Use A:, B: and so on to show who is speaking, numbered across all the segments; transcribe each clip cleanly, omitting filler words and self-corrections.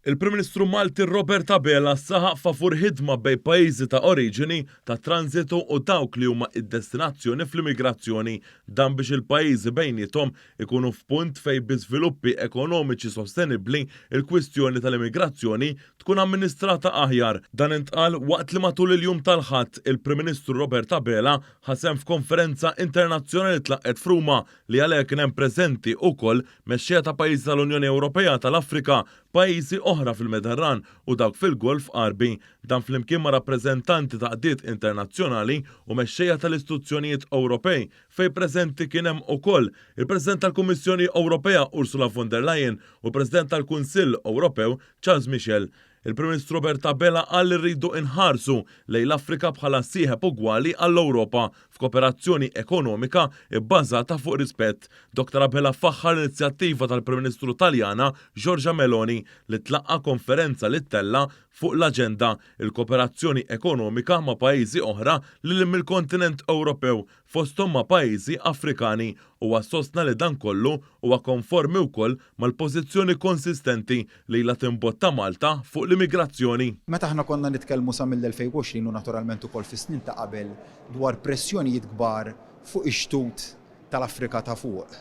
A: Il-Prim Ministru Malti Robert Abela saħaq favur ħidma bejn pajjiżi ta' oriġini, ta' tranżitu u dawk li huma id-destinazzjoni fl-immigrazzjoni. Dan biex il-pajjiżi bejniethom ikunu f'punt fejn bi żviluppi ekonomiċi sostenibbli il-kwistjoni tal-immigrazzjoni tkun amministrata aħjar. Dan intqal waqt li matul il-jum tal-Ħadd il-Prim Ministru Robert Abela ħa sehem f'konferenza internazzjonali tlaqqgħet f'Ruma li għaliha kien hemm preżenti ukoll mexxejja ta' pajjiżi tal-Unjoni Ewropea, tal-Afrika, pajjiżi oħra fil-Mediterran u dawk fil-Golf Għarbi. Dan flimkien ma' rappreżentanti ta' għaqdiet internazzjonali u mexxejja tal-istituzzjonijiet Ewropej fejn preżenti kien hemm ukoll il-President tal-Kummissjoni Ewropea Ursula von der Leyen u l-President tal-Kunsill Ewropew Charles Michel. Il-Prim Ministru Robert Abela qal li rridu nħarsu lejn l-Afrika bħala sieħeb ugwali għall-Ewropa f'kooperazzjoni ekonomika bbażata fuq rispett. Dottor Abela faħħar l-inizjattiva tal-Prim Ministru Taljana Giorgia Meloni li tlaqqa' konferenza li ttella' fuq l-aġenda l-kooperazzjoni ekonomika ma' pajjiżi oħra lil hinn mill-kontinent Ewropew fosthom ma' pajjiżi Afrikani. Huwa sostna li dan kollu huwa konformi wkoll mal-pożizzjoni konsistenti li ilha timbotta Malta fuq l-immigrazzjoni.
B: Meta aħna konna nitkellmu sa mill-2020 u naturalment ukoll fis-snin ta' qabel dwar pressjonijiet kbar fuq ix-xtut tal-Afrika ta' Fuq,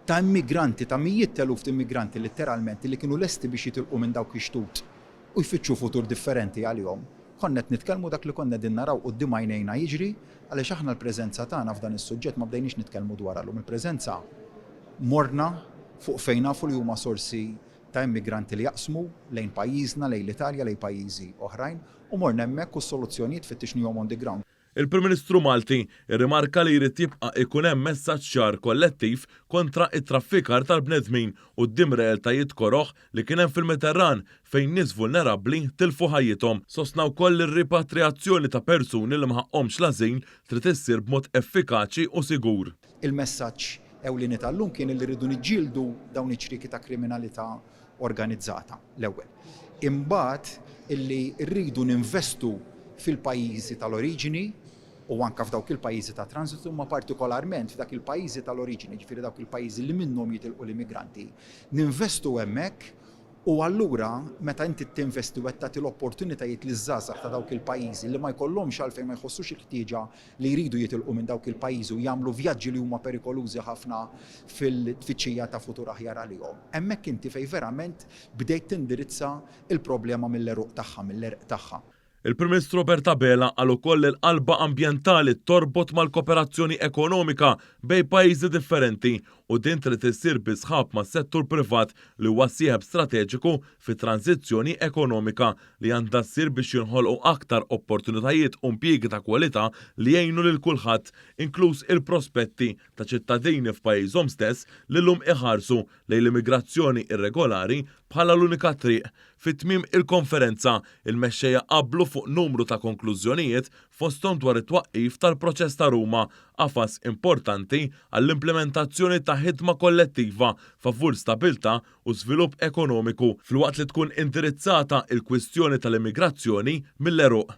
B: ta' immigranti, ta' mijiet t'eluf t'immigranti litteralment li kienu lesti biex jitilqu minn dawk ix-xtut u jfittxu futur differenti għalihom, konna qed nitkellmu dak li konna qegħdin naraw quddiem għajnejna jiġri għaliex aħna l-preżenza tagħna f'dan is-suġġett ma bdejniex nitkellmu dwarha llum. Il-preżenza morna fuq fejn nafu li huma sorsi ta' immigranti li jaqsmu lejn pajjiżna, lejn l-Italja, lejn pajjiżi oħrajn u morna hemmhekk u s-soluzzjonijiet fittixnihom on the ground.
A: Il-Prim Ministru Malti rrimarka li jrid jibqa' ikun hemm messaġġ ċar kollettiv kontra t-traffikar tal-bnedmin quddiem realtajiet koroh li kien hemm fil-Mediterran fejn nies vulnerabbli tilfu ħajjithom. Sostna wkoll li r-ripatrijazzjoni ta' persuni li ma ħaqqhomx l-ażil trid issir b'mod effikaċi u sigur.
B: Il-messaġġ ewlieni tal-lum kien li rridu niġġieldu dawn iċ-ċrieki ta' kriminalità organizzata, l-ewwel. Imbagħad illi rridu ninvestu fil-pajjiżi tal-oriġini u anke f'dawk il-pajjiżi ta' transitu, imma partikolarment f'dak il-pajjiżi tal-oriġini, jiġifieri dawk il-pajjiżi li minnhom jitilqu l-immigranti. Ninvestu hemmhekk u allura meta inti tinvesti u qed tagħti l-opportunitajiet liż-żgħażagħ ta' dawk il-pajjiżi li ma jkollhomx għalfejn ma jħossux il-ħtieġa li jridu jitilqu minn dawk il-pajjiżi u jagħmlu vjaġġi li huma perikolużi ħafna fil-tfittxija ta' futur aħjar għalihom. Hemmhekk inti fejn verament bdejt tindirizza l-problema mill-għeruq tagħha, mill-għerq tagħha.
A: Il-Prim Ministru Robert Abela qal ukoll li l-qalba ambjentali torbot mal-koperazzjoni ekonomika bejn pajjiżi differenti u din trid issir bi sħab mas-settur privat li huwa sieħeb strateġiku fit-tranżizzjoni ekonomika li għandha ssir biex jinħolqu aktar opportunitajiet u impjiegi ta' kwalità li jgħinu lil kulħadd, inkluż il-prospetti ta' ċittadini f'pajjiżhom stess li llum iħarsu lejn l-immigrazzjoni irregolari bħala l-unika triq. Fi tmiem il-konferenza, il-mexxejja qablu fuq numru ta' konklużjonijiet fosthom dwar it-twaqqif tal-Proċess ta' Ruma, qafas importanti għall-implimentazzjoni ta' ħidma kollettiva favur stabilità u żvilupp ekonomiku, filwaqt li tkun indirizzata l-kwistjoni tal-immigrazzjoni mill-għeruq.